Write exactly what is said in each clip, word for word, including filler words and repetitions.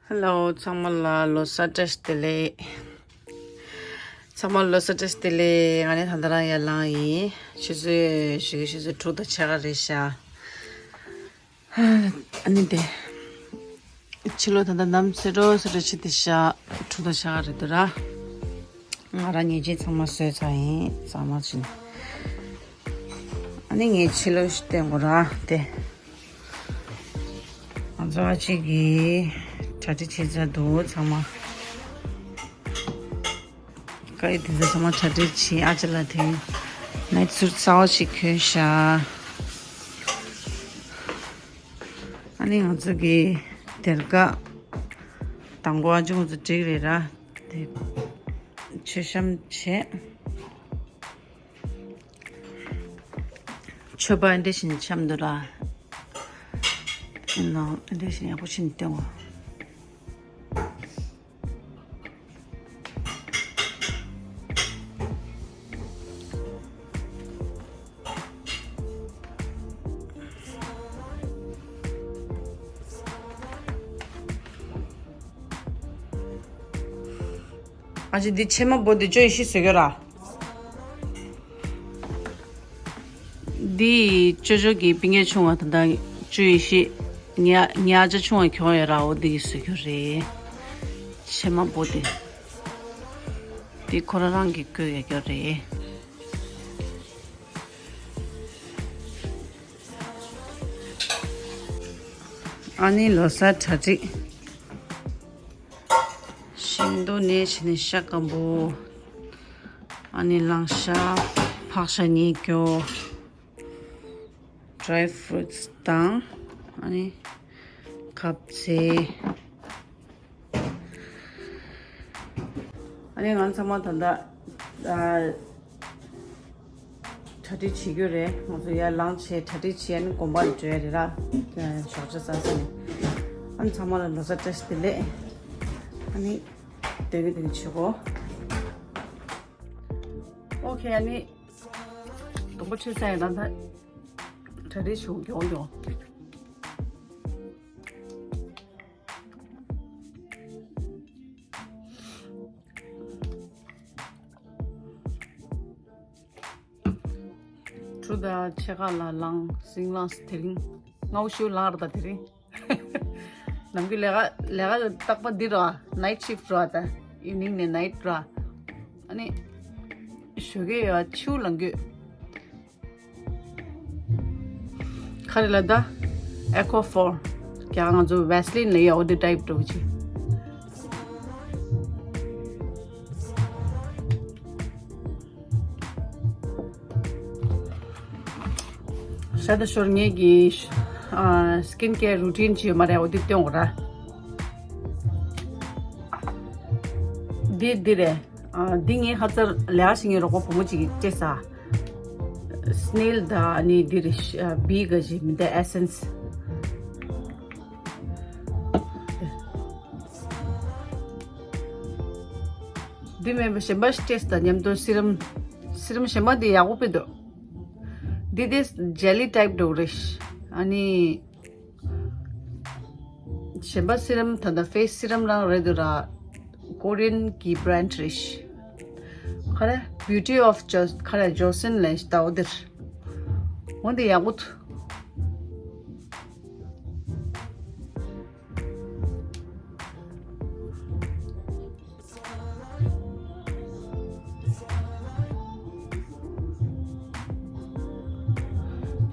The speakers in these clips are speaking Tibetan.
ཧེ་ལོ། ཚང་མ་ལ་ལོ་གསར་བཀྲ་ཤིས་བདེ་ལེགས། ཚང་མ་ལོ་གསར་བཀྲ་ཤིས་བདེ་ལེགས། ང་ནི་ད་ལྟ་རང་ཡར་ལངས་ཡིན། ཆུ་ཚོད་ཞུ་གི་ཆུ་ཚོད་དྲུག་དང་ཕྱེད་ཀ་རེད་ཤག་ཨ་ནི་དེ། ཕྱི་ལོགས་ད་ལྟ་ནམ་སེ་རོ་སེ་རོ་ཆི་དེ་ཤག་དྲུག་དང་ཕྱེད་ཀ་རེད་འདུག་ར། ང་རང་ཉལ་ཆས་ཚང་མ་བཟོས་ཚར་ཡིན། གཙང་མ་བྱིན། ཨ་ནི་ངས་ཕྱི་ལོགས་ཤིག་བསྟན་དགོས་ར་དེ། ང་ཚོ་ཨ་ཅེ་གིས་གྲ་སྒྲིག་བྱེད་ཚར་འདུག་ཚང་མ། ཀ་ཡི་དེ་ཚོ་ཚང་མ་གྲ་སྒྲིག་བྱས། ཨ་ཅེ་ལ་དེ་ནའི་ཊི་སུཊ་གསར་པ་ཞིག་གྱོན་ཤག་ཨ་ནི་ང་ཚོ་གི་སྡེར་ཁ་དང་པོ་ཨ་ཅེ་ང་ཚོ་འགྲིག་རེད་ར། དེ་མཆོད་བཤམས་བྱས། མཆོད་པ་འདི་བཞིན་འཆམ་འདུག་ར། ཨ་ནི་འདི་བཞིན་ཡག་པོ་ཕྱིན་བཏང་བ། ཨ་ཅེ་འདི་ཕྱེ་མ་པོ་དེ་བཅུ་བཞི་བཟོ་གི་ར། འདི་ཅོ་ཅོ་གི་སྤུན་ཀྱག་ཆུང་བ་ད་ལྟ་བཅུ་བཞི། ཉ་ཉ་ཅ་ཆུང་བ་གྱོང་ཡོད་ར། འོ་འདི་གི་བཟོ་རྒྱུ་རེད། ཕྱེ་མ་པོ་དེ། འདི་ཁོ་རང་རང་གི་བཀོད་ཡོད་རྒྱུ་རེད། ཨ་ནི་ལོ་གསར་གྲ་སྒྲིག་ཤིང་ཏོག་ནས་བྱས་ནས་ཤ་སྐམ་པོ། ཨ་ནི་གླང་ཤ། ཕག་ཤ་ཉིས་སྐྱོ། ཌ་རའི་ཕུ་རུ་ཊི་སི་དང་། ཨ་ནི་ཁབ་ཚེ། ཨ་ནི་ང་ཚང་མ་ད་ལྟ་ཨ། གྲ་སྒྲིག་བྱེད་རྒྱུ་རེད། ང་ཚོ་ཡར་ལངས་བྱས་གྲ་སྒྲིག་བྱས། ཨ་ནི་དགོན་པ་ལ་འགྲོ་ཡ་རེད་ར། ཨ། ཞོགས་ཇ་ཟ་ས་ནས། ཨ་ནི་ཚང་མ་ལ་ལོ་གསར་བཀྲ་ཤིས་བདེ་ལེགས། ཨ་ནི་སྡོད་ཀྱི་སྡོད་ཀྱི་བྱེད་གོ། ཨོ་ཁེ། ཨ་ནི་སྡོང་པོ་ཆུ་ས་ཡ་ད་ད་གྲ་སྒྲིག་བྱེད་མགྱོགས་མགྱོགས། དྲུག་དང་ཕྱེད་ཀ་ལ་ལངས། སེང་ལངས། དེ་རིང་སྔ་པོ་ཞིག་ལངས་ར། ད་དེ་རིང་ནམ་རྒྱུན་ལས་ཀ་ལས་ཀ་རྟག་པ་འདི་ར། ནའིཊ་ཤིཕ་ར། ད་ཨིབ་ནིང་ནས་ནའིཊ་ར། ཨ་ནི་ཞོགས་ཀས་ཡ་ཕྱི་པོ་ལངས་རྒྱུ། ག་རེ་ལབ་ད། ཨེ་ཀོ་ཕོར། རྒྱ་གར་ང་ཚོ་ཝེ་སི་ལིན་ལབ་ཡ། འོ་དེ་ཊའིབ་འདྲ་བོ་ཅིག་ཤ་ད་ཤོར་ངེས་ཀྱི་ཨ་སི་ཀིན་ཀེར་རུ་ཊིན་ཅིག་ཡོད་མ་རེད། འོ་དེ་སྟོན་དགོས་ར། འདི་འདི་རེད། ཨ་འདི་ངས་ཧ་ཙར་ལས་ཀ་བྱེད་མཁན་རོགས་པ་བུ་མོ་ཅིག་གིས་སྤྲད་ས། སི་ནེལ་དང་ཨ་ནི་འདི་རེད། ཤ་བི་ག་ཅིག་མི་འདུག་ཨེ་སེན་སི། འདི་མེད་པ་གཞན་པ་ཞིག་སྤྲད་ས་དང་མཉམ་དུ་སི་རམ། སི་རམ་གཞན་པ་འདི་ཡག་པོ་དཔེ་འདུག་འདི་དེ་ཇེ་ལི་ཊའིབ་འདྲ་བོ་རེད། ཨ་ནི་གཞན་པ་སི་རམ་ད་ལྟ་ཕེ་སི་སི་རམ་རང་རེད་འདུག་ར། ཀོ་རི་ཡན་གྱི་བྷི་རན་ཌི་རེད། ག་རེ། བྷིའུ་ཊི་ཨོཕ་ཇོ་ག་རེ། ཇོ་སིན་ལབ་ཤག་ད། འོ་དེ་རེད། འོ་འདི་ཡག་པོ་འདུག་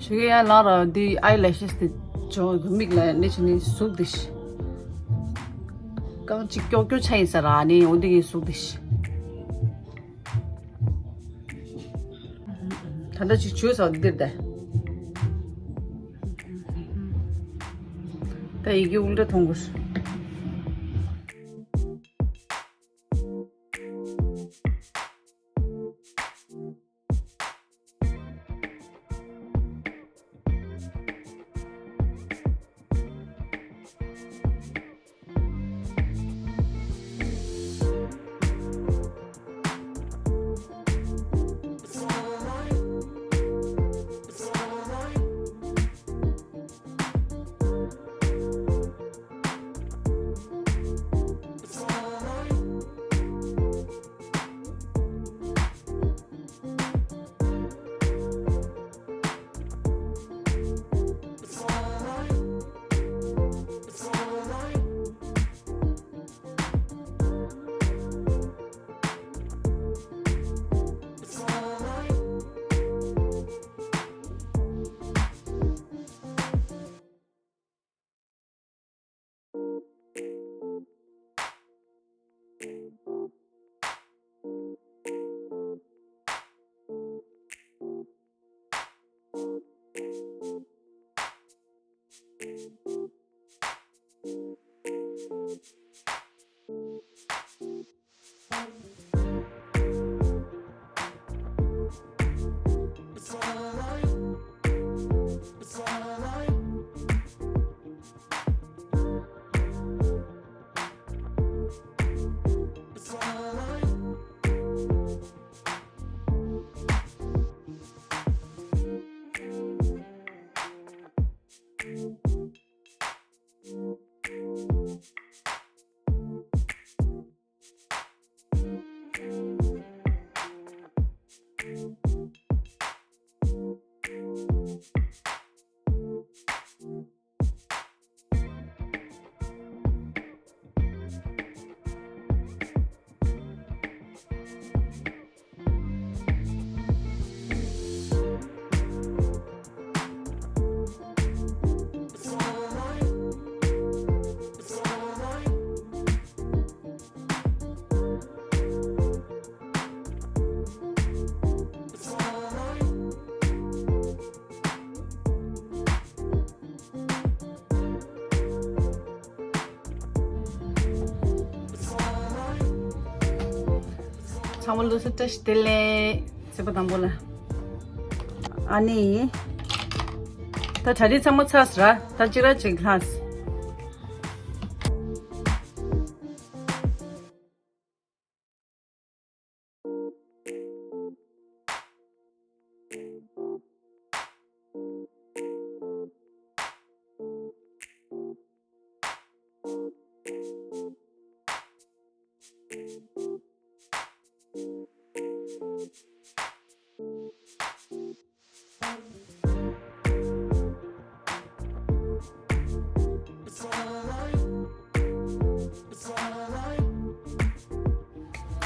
ཞུ་གི་ཡ་ལ་ར། འདི་ཨའི་ལེ་ཤེས་དེ་ཇོ་མིག་ལ་ནི་ཆ་ནི་གཟུགས་དེ་ཤི། རྐང་གཅིག་ཀྱོག་ཀྱོག་ཆ་ཡིན་ས་ར། ནི་འོ་འདི་གི་གཟུགས་དེ་ཤི། ད་ལྟ་ཅིག་བྱོས་ས་འདིར་ད། ད་ཡི་གེ་ཨུལ་ཏྲ་མཐོང་དགོས། ཚང་མ་ལོ་གསར་བཀྲ་ཤིས་བདེ་ལེགས། ཚེས་པ་དང་པོ་ལ། ཨ་ནི། ད་གྲ་སྒྲིག་ཚང་མ་ཚར་སོང་ར། ད་ཅིག་ར་ཅིག་ལྷག་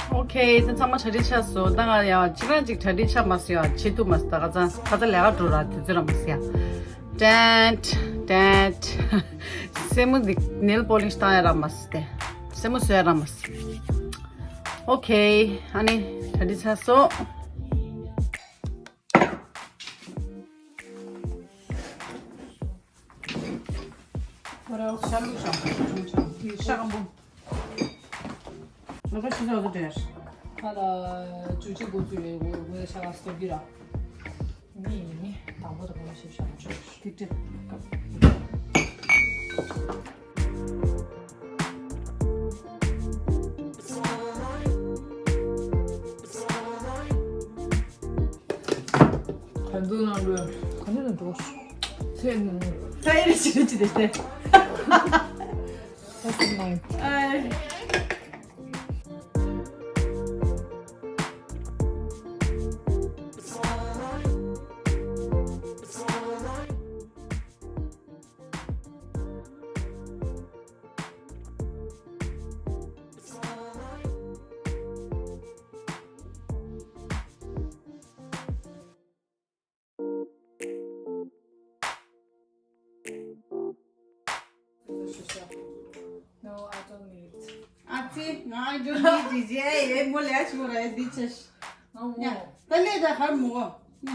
ཨོ་ཁེ། ད་ཚང་མ་གྲ་སྒྲིག་ཆགས་སོང་། ད་ང་ཡང་ཅིག་རང་ཅིག་གྲ་སྒྲིག་ཆགས་མ་སོང་། ཡང་བྱེད་ཐུབ་མ་སོང་། ད་ཁ་སང་ཁ་སང་ལས་ཀ་འགྲོ་ར་དུས་ཚོད་རག་མ་སོང་། ཡ་ཏན་ཏན། སེན་མོ་འདི་ནེལ་པོ་ལིཤ་བཏང་ཡ་རག་མ་སོང་། སྟེ་སེན་མོ་བཟོ་ཡ་རག་མ་སོང་། ཨོ་ཁེ། ཨ་ནི་གྲ་སྒྲིག་ཆགས་སོང་། What else? ཤ་ལུག་ཤ་ཤ་སྐམ་པོ། ང་ཚོ་ཤི་ཚོ་ཚོ་འདྲེར། ཁ་ལ་ཅུ་ཅི་གོ་ཚུལ་རེད། འོ་འོ་ཤ་ལ་སྟོད་གི་ར། ནི་ནི་དང་པོ་དང་པོ་ཤི་ཤ་ལ་ཅུ་ཅི་ཏི་ཏི། ག་འདུག་ནང་ལོས། ག་འདུག་ནང་འགྲོ། ཚེ་ནི། ཚེ་ཡི་ཕྱི་ཕྱི་དེ་ཚེ། ཨའི། No, I don't need. ཨ་ཙི། ང་I don't need it. ཡེ་ཡེ་མོ་ལས་ཆུ་ར་ཡེ་འདི་ཆེ། ང་མོ། ཡ། ད་ལེ་ད་ཧར་མོ། ཡ།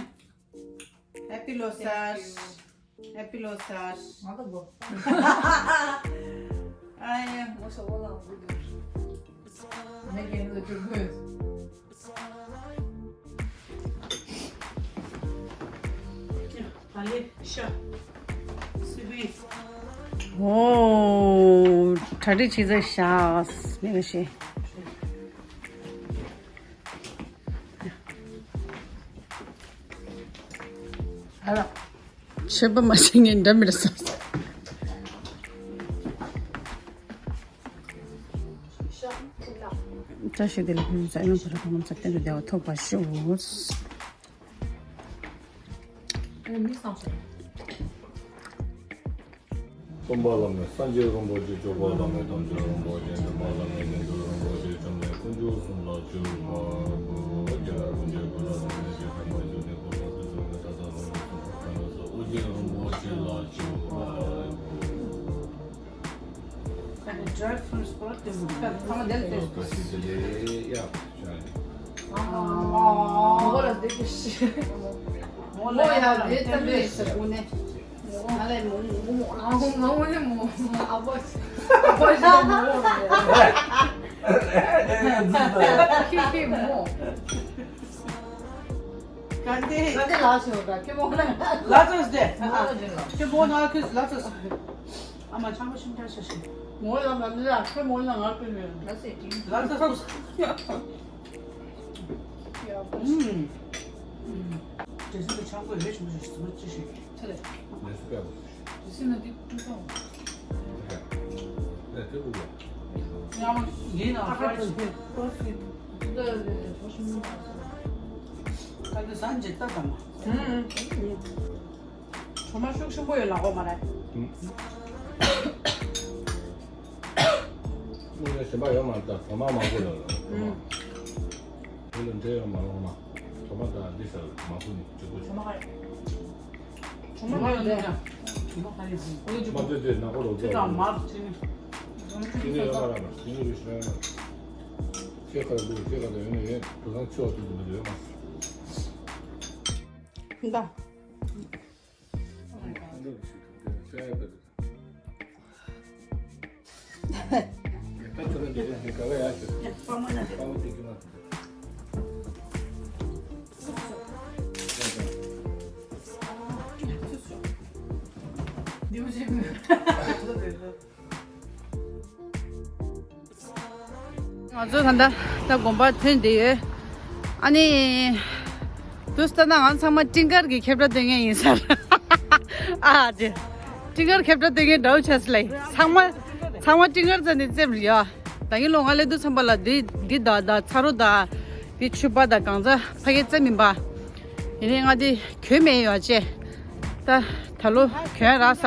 Happy Losar. Thank you. Happy Losar. ང་ད་གོ། ཨ་ཡ། ངོ་ཤ་བོ་ལང་གུ་དུ། ངས་ཀྱང་ལོ་གྲུབ་དགོས། ད་ལེ་ཤ། སི་བི། ཨོ། གྲ་སྒྲིག་བྱེད་ཚར་ཤག་མི་ཤེས། ཨ་ལ། ཆོས་པ་མ་ཤེས་ངན་འདྲ་མི་རེད་བསམ། བཀྲ་ཤིས་བདེ་ལེགས། ཕུན་སུམ་ཚོགས་ཡོང་བར་ཐོག་མར་སྟོན་པའི་བདེ་བ་ཐོབ་པར་ཤོག་སྟོན་པ་བླ་མེད་སངས་རྒྱས་རིན་པོ་ཆེ། སྐྱོབ་པ་བླ་མེད་དམ་ཆོས་རིན་པོ་ཆེ། འདྲེན་པ་བླ་མེད་བདེ་སྟོབས་རིན་པོ་ཆེ། འཇམ་དཔལ་དཀོན་མཆོག་གསུམ་ལ་མཆོད་པ་ཕུལ། རྒྱལ་བ་རིན་པོ་ཆེ་ཀུན་ལ་གསུམ་ལས་ཀྱི་བསྟན་པ་བཅུ་གནས་འཁོར་ལོ་བཅུ་གསུམ་གྱི་ད་ལྟ་ལྷུན་གྱིས་གྲུབ་པར་ཤོག་ཨོ་རྒྱན་རིན་པོ་ཆེ་ལ་མཆོད་པ་ཕུལ། Can you drive from spot? ཚང་མ་དེར་ལྟོས། ཨོ་ལ་དེ་ཀྱི་ཤི། མོ་ལ་ཡ་དེ་ལྟ་བུའི་ས་གུ་ནས། ང་ལས་མོ་མོ་མོ་ཨ་མོ་ང་མོ་ནས་མོ་ཨ་ཕོ་ཨ་ཕོ་ཞིག་མོ་ཁི་ཁི་མོ། ག་འདི་ག་འདི་ལགས་སོ། ག་ཁྱོད་མོ་ན་ལགས་སོ་ཟེར། ཁྱོད་མོ་ན་ཁྱོད་ལགས་སོ། ཨ་མ་ཆང་པ་ཤིང་ཁྲ་ཤ་ཤི། མོ་ཡང་ང་འདི་ལ་ཁྱོད་མོ་ན་ང་ཁྱོད་མེད། ལགས་སོ་ལགས་སོ། ཡ་ཨུམ། དྲི་ཟན་གྱི་ཆང་པོ་ཡོད་ཆུང་ཆུང་ཟིན་པ་ཅི་ཞིག་ཚེ་ལས། ལས་སུ་བཀལ་བ། དྲི་ཟན་ན་འདི་བཀྲུས་སོང་། ལས་དེ་བཀྲུས་པ། ཡང་འདི་ན་ཧ་ཧ་ཅི་ཕེ་ཏོ་སི། འདི་ལས་ལས་ལས་ཕོ་ཤི་མི་ད་ད་འདི་ཟན་ཇི་ལྟ་དང་། ཨུམ། གྲོ་མ་ཤུགས་ཆེན་པོ་ཡོད་ལ་གོ་མ་རེད། ཨུམ། དངོས་གནས་ཞིམ་པ་ཡོད་མ་རེད། ད་གྲོ་མ་མང་པོ་ཡོད་ལ་གྲོ་མ། ཨུམ། དེ་ལ་འབྲས་ཡོད་མ་རེད། གྲོ་མ་གྲོ་མ་དང་འདི་ཟ་མང་པོ་ནི་ལྕི་པོ་ཆེ། གྲོ་མ་ག་རེ། གྲོ་མ་འདི་ཡོད་ནས་གྲོ་མ་ག་རེ་ཟིན། འོ་ལེ་གྲོ་མ་དེ་དེ་ནག་པོ་ལོ་དེ་དང་མར་ཅི་ནི། ཅི་ནི་ཡོད་མ་རེད། ཅི་ནི་རུ་ཤི་ར་ཡོད། ཁྱེད་ག་རེ་འདུག་ཁྱེད་ག་རེ་ཡོད་ནས་ཡོད། དུ་ཚང་ཆུ་བ་དུ་དུ་མི་འདུག་ཡོད་མ་རེད། ད། ང་ཚོ་ད་ལྟ་ད་དགོན་པ་ཐོན་བསྡད་ཡོད། ཨ་ནི། དུས་ལྟར་ན་ང་ཚང་མ་སྤྲིན་དཀར་གྱི་ཁེབས་སྒྲ་འདོན་མཁན་ཡིན་ས་རེད། ཨ་དེ། སྤྲིན་དཀར་ཁེབས་སྒྲ་འདོན་མཁན་འདྲ་བོ་ཆགས་སོང་ལེ། ཚང་མ། ཚང་མ་སྤྲིན་དཀར་རྩ་ནས་རྩེབ་རེད་ཡ། ད་ཡིན་ལོ་ང་སླེབས་དུས་ཙམ་པ་ལ་འདི་འདི་དང་ད་ཚ་རོ་དང་། འདི་ཕྱུ་པ་དང་གང་ཚ་ཕ་གི་རྩེབ་མིན་པ། ཡིན་ནའི་ང་འདི་གྱོན་མེད་ཡོད་ཅེ། ད་ད་ལོ་གྱོན་རག་ས།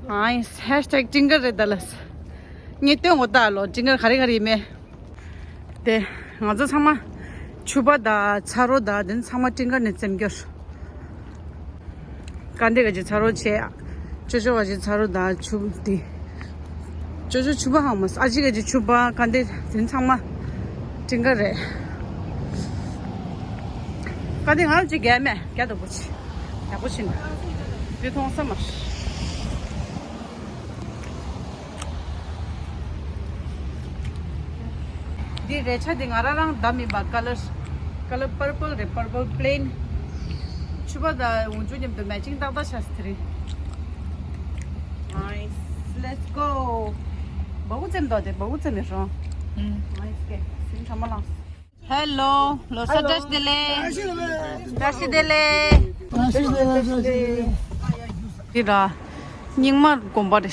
ཨ་ཡིན། ཧེཤ་ཊེག་སྤྲིན་དཀར་རེད་ད་ལ། ངས་སྟོན་གོ་ད་ལོ་སྤྲིན་དཀར་ག་རེ་ག་རེ་ཡིན་མེད། དེ། ང་ཚོ་ཚང་མ། ཕྱུ་པ་དང་ཚ་རོ་དང་དེ་ཚང་མ་སྤྲིན་དཀར་ནས་རྩེབ་འགྱུར། དཀར་འདི་ག་ཅི་ཚ་རོ་བྱས། ཅོ་ཅོ་ག་ཅི་ཚ་རོ་དང་ཕྱུ་དེ། ཅོ་ཅོ་ཕྱུ་པ་ཧང་མ་ཨ་ཅི་ག་ཅི་ཕྱུ་པ་དཀར་འདི་དེ་ཚང་མ་སྤྲིན་དཀར་རེད། དཀར་འདི་ང་ལ་ཅི་རྒྱག་མེད་རྒྱག་དོ་པོ་ཆི། ཡག་པོ་ཕྱིན། དེ་མཐོང་ས་མ། འདི་རས་ཆ་འདི་ང་རང་རང་བདམས་ཡིན་པ། ཀ་ལར། ཀ་ལར་པར་པལ་རེད། པར་པལ་པི་ལེན། ཕྱུ་པ་དང་འོག་འཇུག་མཉམ་དུ་མེ་ཅིང་ཏག་ཏག་ཆགས་སོང་དེ་རིང་། Nice. Let's go. བ་གུ་ཙེམ་དོ་དེ་བ་གུ་ཙེམ་མི་རོ། Nice. ཀེ་སིན་ཁྲ་མ་ལངས། ཧེ་ལོ། ལོ་གསར་བཀྲ་ཤིས་བདེ་ལེགས། བཀྲ་ཤིས་བདེ་ལེགས། འདི་ར། རྙིང་མ་དགོན་པ་རེད།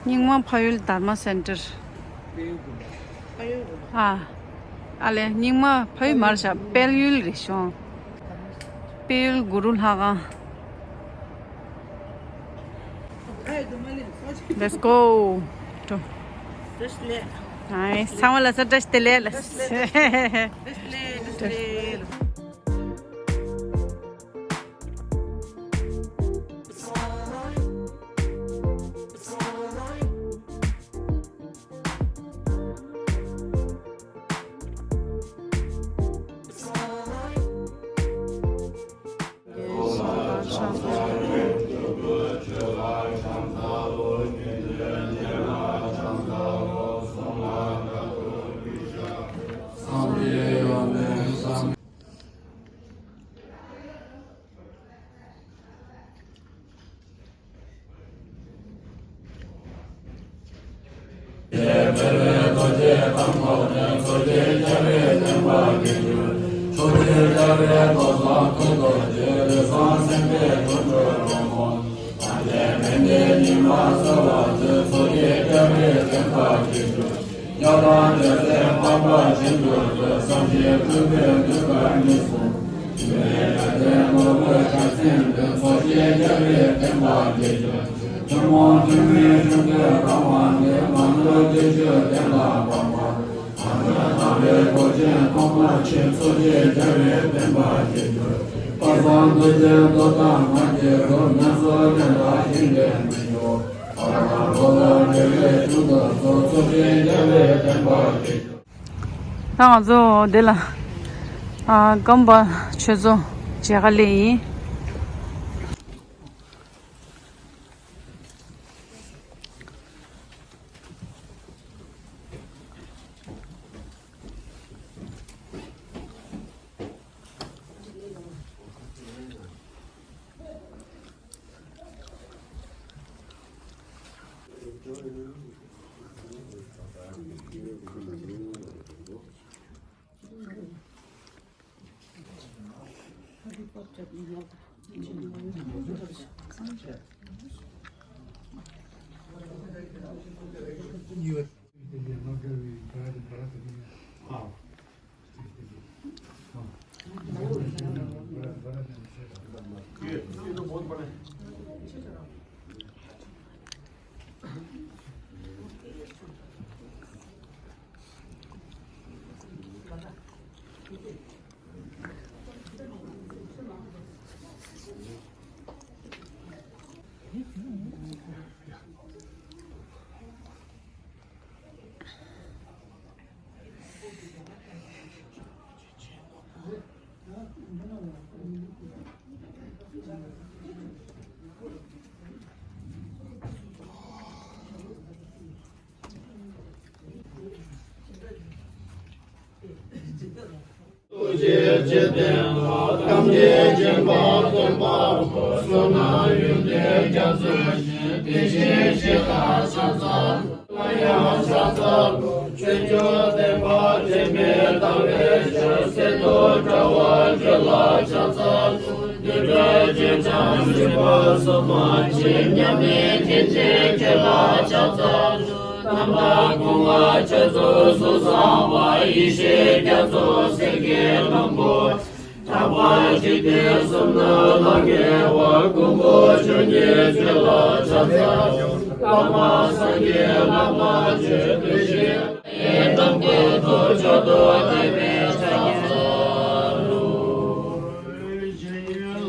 རྙིང་མ་ཕ་ཡུལ་དྷརྨ་སེན་ཊར། ཨ། ཨ་ལེ་རྙིང་མ་ཕ་ཡུལ་མར་བཞག་དཔལ་ཡུལ་རེད་ཤོང་། དཔལ་ཡུལ་གུ་རུ་ལྷ་ཁང་། Let's go. ཨ་ཚང་མ་ལ་ས་བཀྲ་ཤིས་བདེ་ལེགས་ལ། ད་ང་ཚོ་འདི་ལ་ཨ་སྒམ་པ་ཆོས་ཚོགས་མཇལ་ཁ་སླེབས་ཡིན། ཐུགས་རྗེ་ཆེ། བསྟན་པ་ཐམས་ཅད་མཁྱེན་པ་སྟོན་པ་བསོད་ནམས་ཡོན་ཏན་རྒྱ་མཚོ་བཞིན། དེ་བཞིན་གཤེགས་པ་ཕྱག་འཚལ་ལོ། ཡང་ཕྱག་འཚལ་ལོ། ཆོས་འབྱུང་ལྡན་པ་དྲི་མེད་ཟླ་བའི་ཞལ། གསེར་མདོག་འདྲ་བ་ཁྱོད་ལ་ཕྱག་འཚལ་ལོ། འདི་འདྲའི་རྗེས་འབྲང་སྲིད་པ་གསུམ་མ་མཆིས། མཉམ་མེད་མཁྱེན་ཅན་ཁྱོད་ལ་ཕྱག་འཚལ་ལོ། རྣམ་པ་ཀུན་ལ་སྤྱི་གཙུག་གསུམ་གསང་བ། ཡེ་ཤེས་རྒྱ་མཚོ་སེང་གེ་ལྷུན་པོ། ཆགས་པ་འཇིག་རྟེན་གསུམ་ན་ལྷང་ངེ་བ། མགོན་པོ་ཆོས་ཉིད་ཁྱོད་ལ་ཕྱག་འཚལ་ལོ། བླ་མ་སངས་རྒྱས་བླ་མ་ཆོས་དེ་བཞིན། ཡེ་ནམ་མཁའི་མཐའ་མཇུག་ཏུ་བདེ་བའི་ཕྱག་འཚལ་ལོ།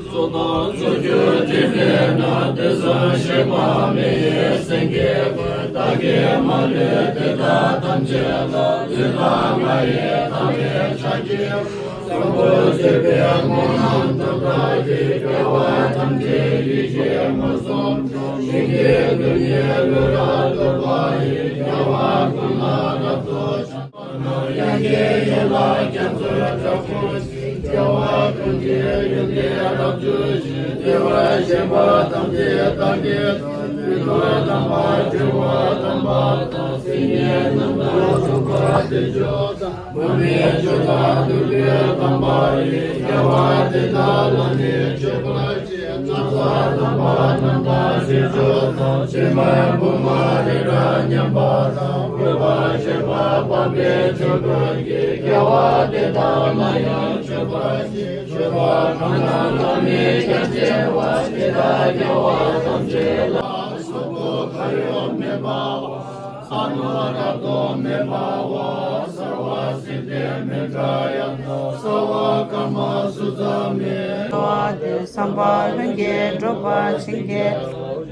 བསོད་ནམས་ཚོགས་ཀྱི་དྲིན་ལས་ན། དེང་སང་གཤེགས་པ་མི་ཡི་སེང་གེ་ཀུན། བདག་གིས་མ་ལུས་དེ་དག་ཐམས་ཅད་ལ། ལུས་དང་ངག་ཡིད་དམ་པའི་ཕྱག་རྒྱའི་དབང་། བཟང་པོ་སྤྱོད་པའི་སྨོན་ལམ་དུ་བཏགས་ཏེ། དགེ་བ་ཐམས་ཅད་ཡིད་བཞིན་མངོན་སུམ་དུ། ཞིང་གི་རྡུལ་སྙེད་ལུས་རབ་ཏུ་སྦ་ཡི། རྒྱལ་བ་ཀུན་ལ་རབ་ཏུ་ཕྱག་འཚལ་ལོ། ཡང་དགེ་ཡིད་ལ་རྒྱ་མཚོའི་སྒྲ་ཀུན་གཞི། རྒྱལ་བ་ཀུན་གྱི་ཡོན་ཏན་རབ་བརྗོད་ཅིང་། བདེ་བར་གཤེགས་པ་ཐམས་ཅད་བདག་གིས་བསྟོད། སྲིད་པའི་དུས་དམ་པ་སྤྲུལ་པ་དམ་པ་དང་། སྲིད་ཞིའི་རྣམ་རྟོག་འཁྲུགས་པ་དེ་མཆོག་དང་། འོག་མིན་ཆོས་དང་ཐུབ་པའི་དམ་པ་ཡི། རྒྱལ་བ་དེ་དག་ལ་ནི་མཆོད་པར་བགྱི། ན་བཟའ་དམ་པ་རྣམ་དག་ཞིང་མཆོག་དང་། ཕྱི་མ་བུམ་པ་རི་རབ་མཉམ་པ་དང་། བཀོད་པ་བཞི་པ་སྤངས་པའི་ཆོས་ཀུན་གྱི། རྒྱལ་བ་དེ་དག་ལ་ཡང་མཆོད་པར་བགྱི། མཆོད་པ་གང་དང་གང་མིན་ཀྱང་བྱེ་བ། དེ་དག་རྒྱལ་བ་ཐམས་ཅད་ལ། གཟུགས་པོ་ཁ་ཡོག་མེད་པ་བ། ཁ་ནང་རབ་རྟོག་མེད་པ་བ། གསལ་བ་སེང་ལྡེང་མི་འདྲ་ཡང་དག། གསལ་བ་སྐར་མ་སུམ་ཙམ་མེད། བསྔོ་བ་འདི་བསམ་པ་ལྷུན་གྱིས་གྲུབ་པར་བྱིན་གྱིས་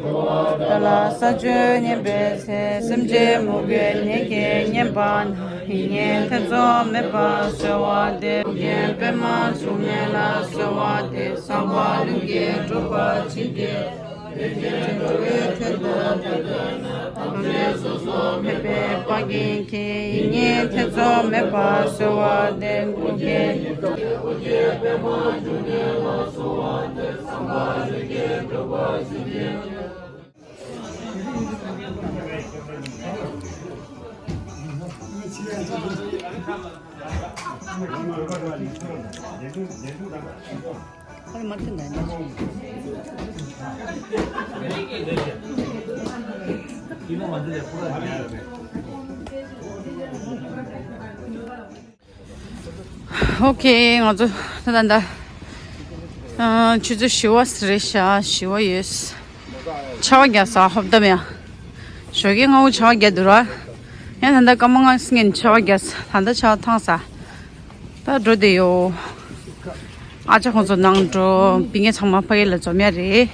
རློབས། ལ་ལ་ས་བཅུད་མཉེས་པའི་ཚེ། སེམས་ཅན་མུ་གེའི་ནད་ཀྱིས་ཉེན་པ་ན། ཡིད་གཉིས་ཐེ་ཚོམ་མེད་པར་གསོལ་བ་འདེབས། ཨོ་རྒྱན་པདྨ་འབྱུང་གནས་ལ་གསོལ་བ་འདེབས། བསམ་པ་ལྷུན་གྱིས་གྲུབ་པར་བྱིན་གྱིས། ལས་ཅན་འགྲོ་བའི་དོན་དུ་བདག་བསྟོད་ན། ཐམས་ཅད་སོ་སོར་ཕྱེ་བའི་པ་ཀིང་ཁྱེར། ཡིད་གཉིས་ཐེ་ཚོམ་མེད་པར་གསོལ་བ་འདེབས། ཨོ་རྒྱན། ཨོ་ཁེ། ང་ཚོ་ད་ད་ད་ཨ་ཆུ་ཚོད་བཞི་པ་རེད་ཤག་བཞི་པ་ཡོད། ཆར་པ་རྒྱག་ས་ཧོབ་ཏམ་ཡ། ཞོགས་ཀས་སྔ་པོ་ཆར་པ་རྒྱག་འདུག་ར། ཡང་ད་ལྟ་སྐར་མ་ལྔ་སྔོན་ཆར་པ་རྒྱག་ས། ད་ལྟ་ཆར་པ་ཐང་ས། ད་འགྲོ་བསྡད་ཡོད། ཨ་ཅག་ཁོང་ཚོ་ནང་འགྲོ། བི་ངེ་ཚང་མ་ཕ་གི་ལ་འཛོམས་ཡ་རེད།